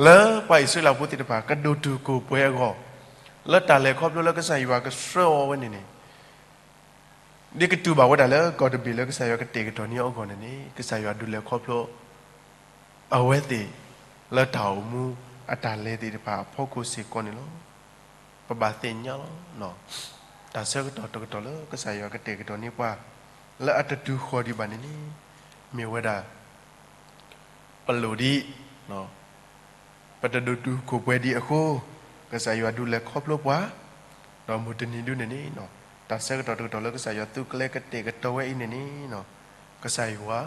လၢပှၤအံၣ်စရ့လးဖိသ့ၣ်တဖၣ် ကဒိၣ်တုာ်ခိၣ်ပှဲၤအဂီၢ်, လၢတၢ်လဲၤခီဖျိလၢကစၢ်ယွၤကဆှၢအီၤဝဲန့ၣ်န့ၣ် ဒ်ကတူၢ်ဘၣ်ဝဲဒၣ်လၢကီၢ်တဘ့ၣ်လၢကစၢ်ယွၤကတဲာ်ကတီၤန့ၢ်အီၤအဂီၢ်န့ၣ်န့ၣ် ကစၢ်ယွၤဒုးလဲၤခီဖျိ အဝဲသ့ၣ် လၢတၢ်အိၣ်မူအတၢ်လဲၤသ့ၣ်တဖၣ်အဖီခိၣ်စ့ၢ်ကီးန့ၣ်လီၤ. ပဘၣ်သ့ၣ်ညါလီၤ. တၢ်ဆၢကတီၢ်တကတီၢ်လၢကစၢ်ယွၤကတဲာ်ကတီၤန့ၢ်ပှၤ လၢအတတုၤဃီၤဒံးဘၣ်န့ၣ်န့ၣ် မ့ၢ်ဝဲဒၣ် ပလိၣ်ဒ် ပတဒိၣ်တုာ်ခိၣ်ပှဲၤဒံးအဃိ, ကစၢ်ယွၤဒုးလဲၤခီဖျိပှၤ, ဒီးမုၢ်တနံၤဒုန့ၣ်န့ၣ် တၢ်ဆၢကတီၢ်တကတီၢ်လၢကစၢ်ယွၤသုးကျဲၤကတဲာ်ကတီၤဝဲအံၤန့ၣ်န့ၣ် ကစၢ်ယွၤ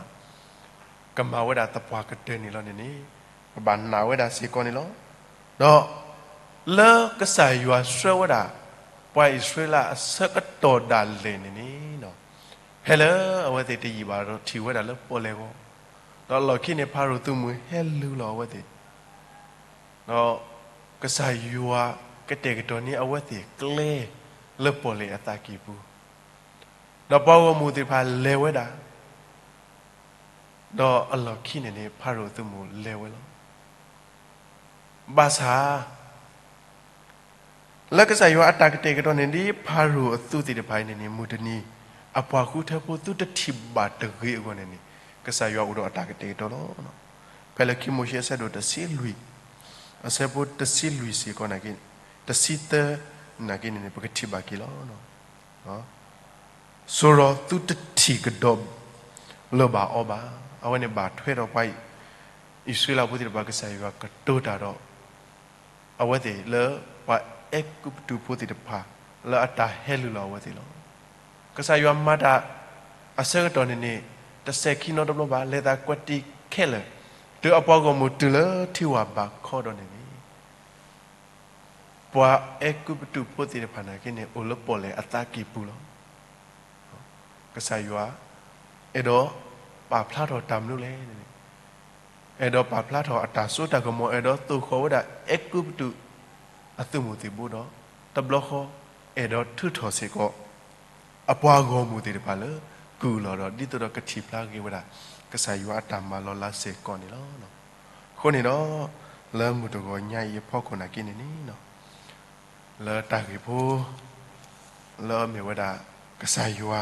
ကမၤဝဲဒၣ်သပှၢ်ကတၢၢ်န့ၣ်လီၤန့ၣ်န့ၣ် ပဘၣ်နာ်ဝဲဒၣ်စ့ၢ်ကီးန့ၣ်လီၤ. ဒီး လၢကစၢ်ယွၤဆှၢဝဲဒၣ် ပှၤအံၣ်စရ့လးအဆၢကတီၢ်ဒၣ်လဲာ်န့ၣ်န့ၣ် ဖဲလၢအဝဲသ့ၣ်တယံာ်ဘၣ်ဒီးထံၣ်ဝဲဒၣ်လၢပီၣ်လဲၣ်ဂီၤ, ဒီးအလီၢ်ခံန့ၣ် ဖၤရိၤသုးမုၢ်ဟဲလုၢ်လီၤအဝဲသ့ၣ် ဒီးကစၢ်ယွၤကတဲာ်ကတီၤန့ၢ်အဝဲသ့ၣ်ကျဲလၢပီၣ်လဲၣ်အသးကံၢ်ပူၤ, ဒီးပှၤဂီၢ်မုၢ်သ့ၣ်တဖၣ်လဲၤဝဲဒၣ်, ဒီးအလီၢ်ခံန့ၣ်န့ၣ် ဖၤရိၤသုးမုၢ်လဲၤဝဲလီၤ. ဘၣ်ဆၣ် လၢကစၢ်ယွၤအတၢ်ကတဲာ်ကတီၤန့ၣ် ဒ်ဖၤရိၤအသုးသ့ၣ်တဖၣ်အံၤန့ၣ်န့ၣ် မုၢ်တနံၤ အပှၤဃုထၢဖိသုတထံၣ်ဘၣ်တဂ့ၤအဂီၢ်န့ၣ်န့ၣ် ကစၢ်ယွၤအိၣ်ဒီးအတၢ်ကတဲာ်ကတီၤလီၤ. ဖဲလၢခံမိၤၡ့အဆၢဒိၣ်တဆံလွံၢ်, အဆၢဖိတဆံလွံၢ်စ့ၢ်ကီးနာ်က့, တဆံသၢနာ်က့န့ၣ်န့ၣ် ပကထံၣ်ဘၣ်က့ၤလီၤ. စိၤဒီးသုတထံၣ်ကဒီးလၢၤဘၣ်အီၤဘၣ်. အဝဲန့ၣ်ဘၣ်ထွဲဒီးပှၤအံၣ်စရ့လးဖိသ့ၣ်တဖၣ် ကစၢ်ယွၤကတိၤတၢ်ဒီး အဝဲသ့ၣ်လၢပှၤအဲၤကူပတူးဖိသ့ၣ်တဖၣ် လၢအတၢ်ဟဲလုၢ်လီၤအဝဲသ့ၣ်လီၤ. ကစၢ်ယွၤမၤတၢ်အဆၢကတီၢ်န့ၣ်န့ၣ် တစဲးခံနီတဘျီဘၣ်, လဲၤသးကွဲးတံၢ်ခဲလၢာ်, တုၤအပှၤဂီၢ်မုၢ်တုၤလၢထံဝၢ်ဘၣ်ခီဒီးန့ၣ်န့ၣ် ပှၤအဲၤကူပတူးဖိသ့ၣ်တဖၣ်နာ်က့န့ၣ် အိၣ်လၢပီၣ်လဲၣ်အသးကံၢ်ပူၤလီၤ. ကစၢ်ယွၤ အဲၣ်ဒိးပာ်ဖျါထီၣ်တၢ်မနုၤလဲၣ်န့ၣ် အဲၣ်ဒိးပာ်ဖျါထီၣ်အတၢ်စိတၢ်ကမီၤ အဲၣ်ဒိးသိၣ်ဃီၤဝဲဒၣ်အဲၤကူပတူးအသုးမုၢ်သံၣ်ဘိဒီး တဘျီဃီ အဲၣ်ဒိးထုးထီၣ်စ့ၢ်ကီး အပှၤဂီၢ်မုၢ်သ့ၣ်တဖၣ်လၢ ကုၢ်လီၤဒီး ဒ်သိးဒီးကထံၣ်ဖျါဂ့ၤဝဲဒၣ် ကစၢ်ယွၤအတၢ်မၤလီၤလးစ့ၢ်ကီးန့ၣ်လီၤ. အဃိန့ၣ်ဒီး လၢမုၢ်တဂီၤညါအံၤအဖီခိၣ်နာ်က့န့ၣ်န့ၣ် လၢတၢ်ဂ့ၢ်ဖိ လၢအမ့ၢ်ဝဲဒၣ် ကစၢ်ယွၤ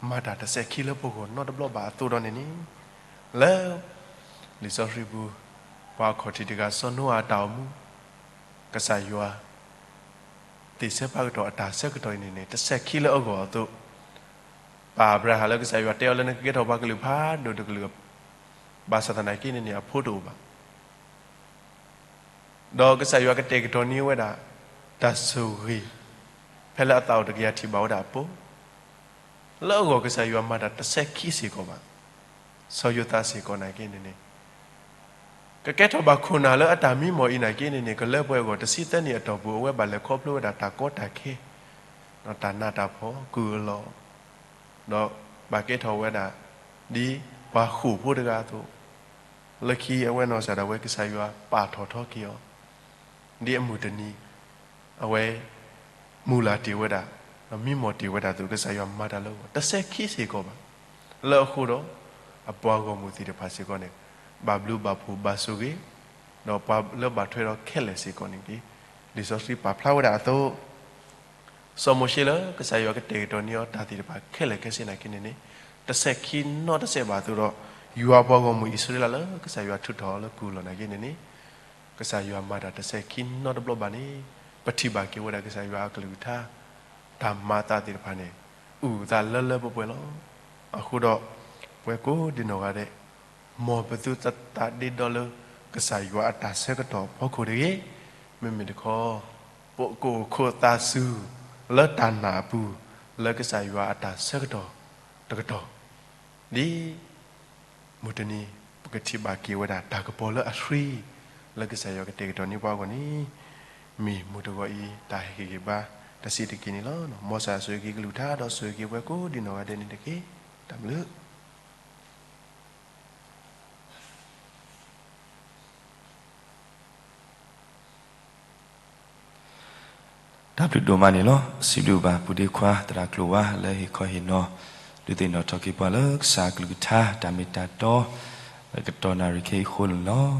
မၤတၢ်တစဲးခံလၢပဂီၢ်နီတဘျီဘၣ်အသိးဒီးန့ၣ်န့ၣ် လၢ လံာ်စီဆှံပူၤ ပှၤအခီၣ်ထံးတဂၤစီၤနိအၤအတၢ်အိၣ်မူ ကစၢ်ယွၤ သ့ၣ်ဆၢပာ်ကတီၢ်အတၢ်ဆၢကတီၢ်အံၤန့ၣ်န့ၣ် တစဲးခံလၢအဂီၢ်အသိး ပၢ်အၤဘြၤဟၣ်လၢကစၢ်ယွၤတဲအီၤလၢနကကဲထီၣ်ပှၤကလုာ်ဖးဒိၣ်တကလုာ် ဘၣ်ဆၣ်သနာ်က့န့ၣ်န့ၣ် အဖိတအိၣ်ဘၣ် ဒီးကစၢ်ယွၤကတဲာ်ကတီၤန့ၢ်ဝဲဒၣ် တၢ်ဆိၣ်ဂ့ၤ ဖဲလၢအသးအိၣ်တကယၤထံၣ်ဘၣ်ဝဲဒၣ်အပူၤ လၢအဂီၢ်ကစၢ်ယွၤမၤတၢ်တစဲးခံစ့ၢ်ကီးဘၣ်. စီၤယိၤသးစ့ၢ်ကီးနာ်က့န့ၣ်န့ၣ် ကကဲထီၣ်ဘၣ်ခိၣ်နၢ်လၢအတၢ်မံမီၢ်အံၤနာ်က့န့ၣ်န့ၣ် ကလၢပှဲၤအဂီၢ်တဆံသၢနံၣ်အတီၢ်ပူၤ အဝဲဘၣ်လဲၤခီဖျိဝဲဒၣ်တၢ်ကီတၢ်ခဲ ဒီးတၢ်နးတၢ်ဖှီၣ် ကုၢ်အလီၢ် ဒီးဘၣ်ကဲထီၣ်ဝဲဒၣ် ဒ်ပှၤဃိာ်ဖိတဂၤအသိး လၢခံအဝဲနီၢ်ကစၢ်ဒၣ်ဝဲကစၢ်ယွၤပာ်ထီၣ်ထီက့ၤအီၤ ဒ်အမုၢ်တနံၤ အဝဲ မုၢ်လၢ်တ့ၢ်ဝဲဒၣ် ဒီးမံမီၢ်တ့ၢ်ဝဲဒၣ်အသိး ကစၢ်ယွၤမၤတၢ်လၢအဂီၢ် တစဲးခံစ့ၢ်ကီးဘၣ်. လၢအဃိဒီး အပှၤဂီၢ်မုၢ်သ့ၣ်တဖၣ်စ့ၢ်ကီးန့ၣ် ဘၣ်ဘျုးဘၣ်ဖှိၣ်ဘၣ်ဆိၣ်ဂ့ၤ ဒီးပှၤလၢဘၣ်ထွဲဒီးခဲလၢာ်စ့ၢ်ကီးန့ၣ်က့ လံာ်စီဆှံပာ်ဖျါဝဲဒၣ်အသိး စီၤမိၤၡ့လၢကစၢ်ယွၤကတဲာ်ကတီၤန့ၢ်အီၤတၢ်သ့ၣ်တဖၣ်ခဲလၢာ်ခဲဆ့နာ်က့န့ၣ်န့ၣ် တစဲးခံနီတစဲးဘၣ်အသိးဒီး ယွၤအပှၤဂီၢ်မုၢ်အံၣ်စရ့လးလၢကစၢ်ယွၤထုးထီၣ်အီၤလၢကုၢ်အလီၢ်နာ်က့န့ၣ်န့ၣ် ကစၢ်ယွၤမၤတၢ်တစဲးခံနီတဘျီဘၣ်န့ၣ် ပထံၣ်ဘၣ်က့ၤဝဲဒၣ်ကစၢ်ယွၤအကလုၢ်ကထါ တၢ်မၤအသးသ့ၣ်တဖၣ်န့ၣ် အုၣ်အသးလၢလၢပှဲၤပှဲၤလီၤ. အဃိဒီး ပဝဲကိးဒံနီၢ်ဂၤဒဲး မ်ပသုတသးဒ့ဒီလၢ ကစၢ်ယွၤအတၢ်ဆၢကတီၢ်အဖီခိၣ်တဂ့ၤ, မ့မ့ၢ်တခီ ပကအိၣ်ခိးသးစူၤ လၢတၢ်နာ်အပူၤ လၢကစၢ်ယွၤအတၢ်ဆၢကတီၢ်တကတီၢ် ဒ် မုၢ်တနံၤ ပကထံၣ်ဘၣ်က့ၤဝဲဒၣ်တၢ်ကပီၤလၢအဆှံ လၢကစၢ်ယွၤကတဲာ်ကတီၤန့ၢ်ပှၤအဂီၢ်န့ၣ် မ့ၢ်မုၢ်တဂီၤအံၤ တၢ်ဟ့ၣ်ဂံၢ်ဟ့ၣ်ဘါတဆံးတက့ၢ်န့ၣ်လီၤ. မ်ကစၢ်ဆိၣ်ဂ့ၤက့ၤကလုၢ်ကထါ ဒီးဆိၣ်ဂ့ၤက့ၤပှၤကိးဒံနီၢ်ဂၤဒဲးန့ၣ်တက့ၢ်. တၢ်ဘျုး တၢ်ဘျုးဒိၣ်မးန့ၣ်လီၤ. စံးဘျုးဘၣ် ပူၤဒ့ခွါသရၣ်ကျိၤဝါ လၢဟ့ၣ်ခီဟ့ၣ်နီၤ ဒုးသ့ၣ်နီၣ်ထီၣ်က့ၤပှၤလၢကစၢ်အကလုၢ်ကထါ တၢ်မ့ၢ်တၢ်တီ လၢကတီၢ်နၣ်ရံၣ်ခဲအံၤအဃိန့ၣ်လီၤ.